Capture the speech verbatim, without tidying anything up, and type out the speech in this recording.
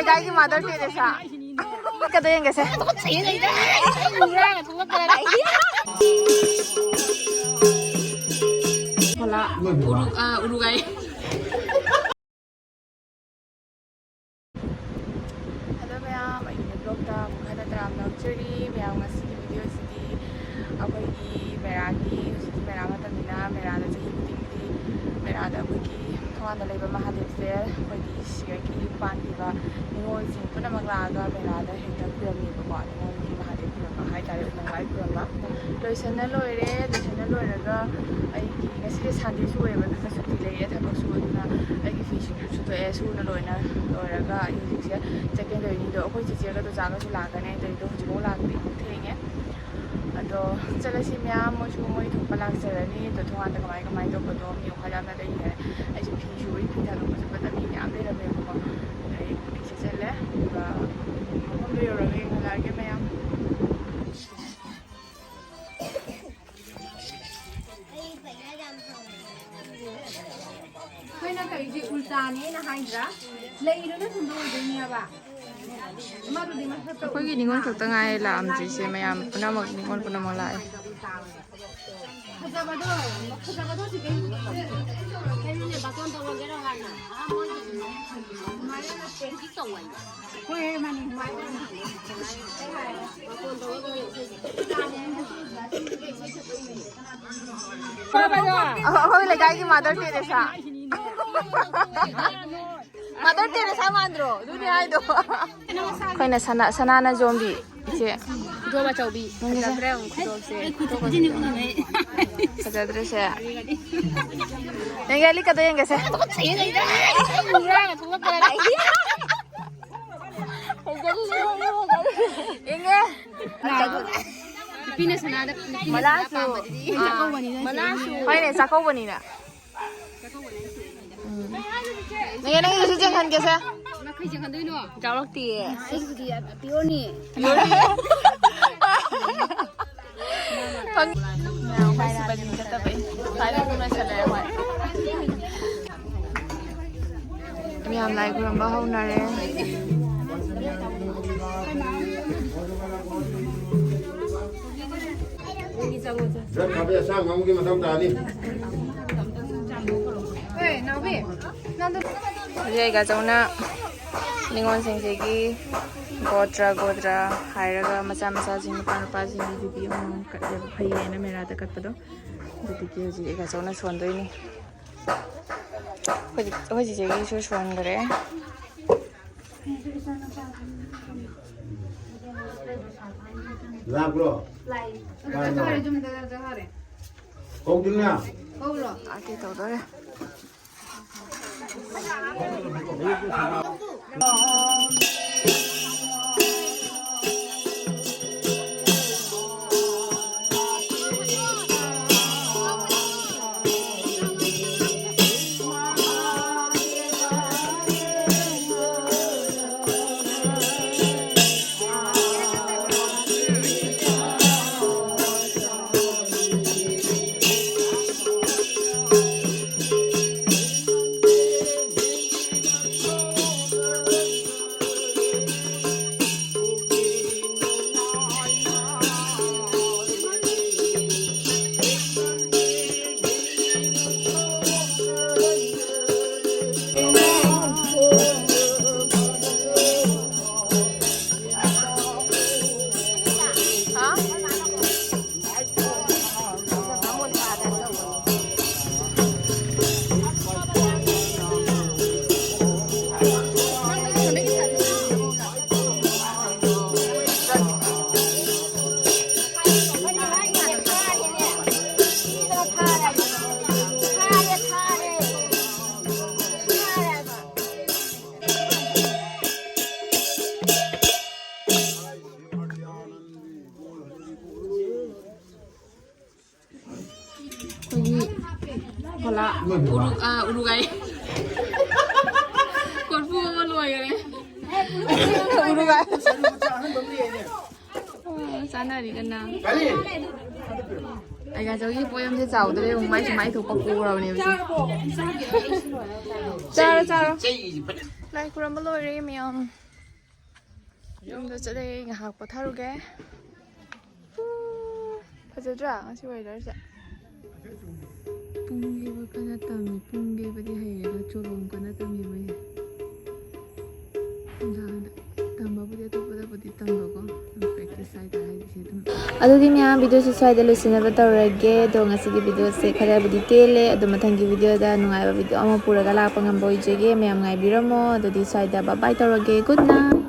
ꯂꯩꯀꯥꯏꯒꯤ mother Teresa. ꯀꯗꯣ ꯌꯦꯡꯒꯦꯁꯦ꯫ ꯎꯔꯨ-, ꯑ, ꯎꯔꯨꯒꯥꯏ꯫ ꯍꯜꯂꯣ ꯃꯌꯥꯝ, ꯑꯩꯒꯤ ꯕ꯭ꯂꯣꯛꯇ ꯑꯃꯨꯛ ꯍꯟꯅ ꯇꯔꯥꯝꯅ ꯑꯣꯛꯆꯔꯤ꯫ ꯃꯌꯥꯝ, ꯉꯁꯤꯒꯤ ꯚꯤꯗꯤꯑꯣꯁꯤꯗꯤ ꯑꯩꯈꯣꯏꯒꯤ ꯃꯦꯔꯥꯒꯤ, ꯍꯧꯖꯤꯛꯇꯤ ꯃꯦꯔꯥ ꯃꯇꯝꯅꯤꯅ, ꯃꯦꯔꯥꯗ ꯆꯍꯤ ꯈꯨꯗꯤꯡꯒꯤ ꯃꯦꯔꯥꯗ ꯑꯩꯈꯣꯏꯒꯤ ꯊꯣꯡꯒꯥꯟꯗ ꯂꯩꯕ ꯃꯍꯥꯗꯦꯕꯁꯦ ꯑꯩꯈꯣꯏꯒꯤ ꯁꯤꯔꯒꯤ ꯌꯨꯝ ꯄꯥꯟꯈꯤꯕ ꯅꯤꯉꯣꯜꯁꯤꯡ ꯄꯨꯝꯅꯃꯛ ꯂꯥꯛꯑꯒ ꯃꯦꯔꯥꯗ ꯍꯦꯛꯇ ꯈꯨꯔꯝꯃꯦꯕꯀꯣ꯫ ꯅꯤꯉꯣꯜꯒꯤ ꯃꯍꯥꯗꯦꯕ ꯈꯨꯔꯝꯕ ꯍꯥꯏꯇꯥꯔꯦ, ꯎꯃꯪ ꯂꯥꯏ ꯈꯨꯔꯝꯕ꯫ ꯂꯣꯏꯁꯟꯅ ꯂꯣꯏꯔꯦ꯫ ꯂꯣꯏꯁꯟꯅ ꯂꯣꯏꯔꯒ ꯑꯩꯒꯤ ꯉꯁꯤꯁꯦ ꯁꯟꯗꯦꯁꯨ ꯑꯣꯏꯌꯦꯕ, ꯑꯗꯨꯅ ꯁꯨꯇꯤ ꯂꯩꯌꯦ ꯊꯕꯛꯁꯨ, ꯑꯗꯨꯅ ꯑꯩꯒꯤ ꯐꯤꯁꯤꯡꯁꯨ ꯁꯨꯗꯣꯛꯑꯦ꯫ ꯁꯨꯅ ꯂꯣꯏꯅ ꯂꯣꯏꯔꯒ ꯑꯩ ꯍꯧꯖꯤꯛꯁꯦ ꯆꯠꯀꯦ ꯇꯧꯔꯤꯅꯤꯗꯣ꯫ ꯑꯩꯈꯣꯏ ꯆꯤꯆꯦꯒ ꯗꯣꯖꯥꯒꯁꯨ ꯂꯥꯛꯀꯅꯤ ꯍꯥꯏ ꯇꯧꯔꯤꯗꯣ, ꯍꯧꯖꯤꯛꯐꯥꯎ ꯂꯥꯛꯇꯦ, ꯊꯦꯡꯉꯦ꯫ ꯑꯗꯣ ꯆꯠꯂꯁꯤ ꯃꯌꯥꯝ, ꯃꯣꯏꯁꯨ ꯃꯣꯏ ꯊꯣꯛꯄ ꯂꯥꯛꯆꯔꯅꯤ꯫ ꯑꯗꯣ ꯊꯣꯡꯒꯥꯟꯗ ꯀꯃꯥꯏ ꯀꯃꯥꯏ ꯇꯧꯕꯗꯣ ꯃꯤ ꯋꯥꯈꯜ ꯌꯥꯝꯅ ꯂꯩꯈ꯭ꯔꯦ꯫ ꯑꯩꯁꯨ ꯐꯤ ꯁꯨꯕꯒꯤ, ꯐꯤ ꯊꯥꯗꯣꯛꯄ ꯆꯠꯄꯗ ꯃꯤ ꯃꯌꯥꯝ ꯂꯩꯔꯝꯃꯦꯕꯀꯣ꯫ ꯑꯗꯩ ꯐꯤꯁꯦ ꯆꯠꯂꯦ, ꯑꯗꯨꯒ ꯃꯐꯝꯗꯣ ꯌꯧꯔꯒ ꯌꯦꯡꯍꯜꯂꯛꯑꯒꯦ ꯃꯌꯥꯝ꯫ ꯑꯩꯈꯣꯏꯅ ꯇꯧꯔꯤꯁꯦ ꯎꯜꯇꯥꯅꯦꯅ ꯍꯥꯏꯗ꯭ꯔꯥ? ꯂꯩꯗꯨꯅ ꯁꯨꯝꯕ ꯑꯣꯏꯗꯣꯏꯅꯦꯕ꯫ ꯑꯃꯗꯨꯗꯤ ꯃꯁꯛꯇ ꯑꯩꯈꯣꯏꯒꯤ ꯅꯤꯉꯣꯜ ꯈꯛꯇ ꯉꯥꯏꯔꯦ ꯂꯥꯛꯑꯝꯗ꯭ꯔꯤꯁꯦ ꯃꯌꯥꯝ, ꯄꯨꯝꯅꯃꯛ ꯅꯤꯉꯣꯜ ꯄꯨꯝꯅꯃꯛ ꯂꯥꯛꯑꯦ꯫ ꯐꯖꯕꯗꯣ, ꯐꯖꯕꯗꯣ ꯁꯤ ꯀꯩꯅꯣ? ꯀꯩꯅꯣꯅꯦ, ꯕꯥꯇꯣꯟ ꯇꯧꯔꯒꯦꯔꯣ ꯍꯥꯟꯅ? ꯑꯥ, ꯃꯣꯏꯒꯤ ꯑꯗꯨꯃꯥꯏꯅ ꯅꯠꯇꯦ꯫ ꯍꯧꯖꯤꯛ ꯇꯧ ꯍꯥꯏꯕ꯫ ꯍꯣꯏ, ꯍꯣꯏ, ꯃꯥꯅꯦ, ꯃꯥꯅꯦ꯫ ꯕꯥꯇꯣꯟ ꯇꯧꯔꯒ ꯍꯧꯖꯤꯛ ꯑꯩꯈꯣꯏ ꯂꯩꯀꯥꯏꯒꯤ ꯃꯥꯗꯔ ꯇꯦꯔꯦꯁꯥ꯫ ꯃꯥꯗꯔ ꯇꯦꯔꯦꯁꯥ ꯃꯥꯟꯗ꯭ꯔꯣ? ꯑꯗꯨꯅꯦ ꯍꯥꯏꯗꯣ꯫ ꯑꯩꯈꯣꯏꯅ ꯁꯅꯥ-, ꯁꯅꯥꯅ ꯌꯣꯝꯕꯤ ꯏꯆꯦ꯫ ꯏꯗꯣꯝ ꯑꯆꯧꯕꯤ꯫ ꯅꯪꯒꯤꯁꯦ? ꯐꯖꯗ꯭ꯔꯦ ꯑꯃꯨꯛ ꯈꯨꯗꯣꯞꯁꯦ꯫ ꯐꯖꯗ꯭ꯔꯦꯁꯦ꯫ ꯌꯦꯡꯒꯦ, ꯂꯤꯛꯀꯗꯣ ꯌꯦꯡꯒꯦꯁꯦ꯫ ꯌꯦꯡꯒꯦ꯫ ꯅꯨꯄꯤꯅ ꯁꯅꯥꯗ, ꯅꯨꯄꯤꯅ ꯁꯅꯥ ꯃꯂꯥꯁꯨ꯫ ꯄꯥꯝꯕꯗꯨꯗꯤ꯫ ꯑꯥ꯫ ꯆꯥꯛꯀꯧꯕꯅꯤꯅ ꯃꯂꯥꯁꯨ꯫ ꯍꯣꯏꯅꯦ, ꯆꯥꯛꯀꯧꯕꯅꯤꯅ꯫ ꯎꯝ꯫ ꯅꯪꯒꯤ, ꯅꯪꯒꯤꯁꯨ ꯆꯦꯟꯍꯟꯒꯦꯁꯦ꯫ ꯀꯩ ꯆꯦꯟꯍꯟꯗꯣꯏꯅꯣ? ꯌꯥꯎꯔꯛꯇꯤꯌꯦ꯫ ꯑꯩꯒꯤꯗꯤ ꯄꯤꯌꯣꯔꯅꯤ꯫ ꯐꯪ-, ꯃꯌꯥꯝ ꯑꯩꯈꯣꯏ ꯁꯤꯕꯗꯤ ꯆꯠꯇꯕꯩ꯫ ꯃꯌꯥꯝ ꯂꯥꯏ ꯈꯨꯔꯨꯝꯕ ꯍꯧꯅꯔꯦ꯫ ꯈꯥꯕꯩ ꯑꯁꯥꯡꯕ ꯑꯃꯒꯤ ꯃꯊꯧ ꯇꯥꯅꯤ꯫ ꯍꯧꯖꯤꯛ ꯑꯩꯒ ꯆꯧꯅ ꯅꯤꯉꯣꯜꯁꯤꯡꯁꯤꯒꯤ ꯒꯣꯇ꯭ꯔ ꯒꯣꯇ꯭ꯔ ꯍꯥꯏꯔꯒ ꯃꯆꯥ ꯃꯆꯥꯁꯤꯡ ꯅꯨꯄꯥ ꯅꯨꯄꯥꯁꯤꯡꯒꯤ ꯕꯤꯄꯤ ꯑꯃꯃꯝ ꯀꯠꯂꯦꯕ, ꯐꯩꯌꯦꯅ ꯃꯦꯔꯥꯗ ꯀꯠꯄꯗꯣ꯫ ꯑꯗꯨꯗꯒꯤ ꯍꯧꯖꯤꯛ ꯑꯩꯒ ꯆꯧꯅ ꯁꯣꯟꯗꯣꯏꯅꯤ꯫ ꯑꯩꯈꯣꯏ ꯆꯤꯆꯦꯒꯤꯁꯨ ꯁꯣꯟꯈ꯭ꯔꯦ꯫ ꯂꯥꯛꯄ꯭ꯔꯣ? ꯀꯧꯗꯨꯅ? ꯇꯧꯗꯣꯔꯦ꯫ ꯑꯩꯈꯣꯏꯒꯤ ꯐꯣꯂꯥ, ꯎꯔꯨ-, ꯑꯥ, ꯎꯔꯨꯒꯥꯏ꯫ ꯀꯣꯔꯐꯨ ꯑꯃ ꯂꯣꯏꯈꯔꯦ꯫ ꯎꯔꯨꯒꯥꯏ꯫ ꯑꯣ, ꯆꯥꯅꯔꯤ ꯀꯟꯅ꯫ ꯑꯩꯒ ꯆꯧꯒꯤ ꯄꯣꯌꯝꯁꯦ ꯆꯥꯎꯗ꯭ꯔꯦ, ꯑꯃꯨꯛ ꯃꯥꯏꯁꯨ ꯃꯥꯏ ꯊꯣꯛꯄ ꯄꯨꯔꯕꯅꯦꯕ ꯁꯤ꯫ ꯆꯥꯔꯣ, ꯆꯥꯔꯣ꯫ ꯂꯥꯏ ꯈꯨꯔꯝꯕ ꯂꯣꯏꯔꯦ ꯃꯌꯥꯝ꯫ ꯌꯨꯝꯗ ꯆꯠꯂꯦ, ꯉꯥꯏꯍꯥꯛ ꯄꯣꯊꯥꯔꯨꯒꯦ꯫ ꯐꯖꯗ꯭ꯔꯥ ꯉꯁꯤ weatherꯁꯦ? ꯄꯨꯡ ꯌꯩꯕ ꯀꯟꯅ ꯇꯝꯃꯤ꯫ ꯄꯨꯡ ꯌꯩꯕꯗꯤ ꯍꯩꯔꯦ, ꯑꯗꯣ ꯆꯣꯂꯣꯝ ꯀꯟꯅ ꯇꯝꯃꯤ ꯃꯣꯏꯁꯦ꯫ ꯅꯨꯡꯗꯥꯡꯗ ꯇꯝꯕꯕꯨꯗꯤ ꯑꯇꯣꯞꯄꯗꯕꯨꯗꯤ ꯇꯝꯕꯀꯣ, ꯑꯗꯨꯝ practice ꯍꯥꯏꯇꯥꯔꯦ, ꯍꯥꯏꯗꯤ ꯁꯤ ꯑꯗꯨꯝ꯫ ꯑꯗꯨꯗꯤ ꯃꯌꯥꯝ, videoꯁꯤ ꯁ꯭ꯋꯥꯏꯗ ꯂꯣꯏꯁꯤꯟꯅꯕ ꯇꯧꯔꯒꯦ꯫ ꯑꯗꯣ ꯉꯁꯤꯒꯤ videoꯁꯦ ꯈꯔꯕꯨꯗꯤ ꯇꯦꯜꯂꯦ, ꯑꯗꯣ ꯃꯊꯪꯒꯤ videoꯗ ꯅꯨꯡꯉꯥꯏꯕ video ꯑꯃ ꯄꯨꯔꯒ ꯂꯥꯛꯄ ꯉꯝꯕ ꯑꯣꯏꯖꯒꯦ꯫ ꯃꯌꯥꯝ ꯉꯥꯏꯕꯤꯔꯝꯃꯣ꯫ ꯑꯗꯨꯗꯤ ꯁ꯭ꯋꯥꯏꯗ bye bye ꯇꯧꯔꯒꯦ꯫ Good night꯫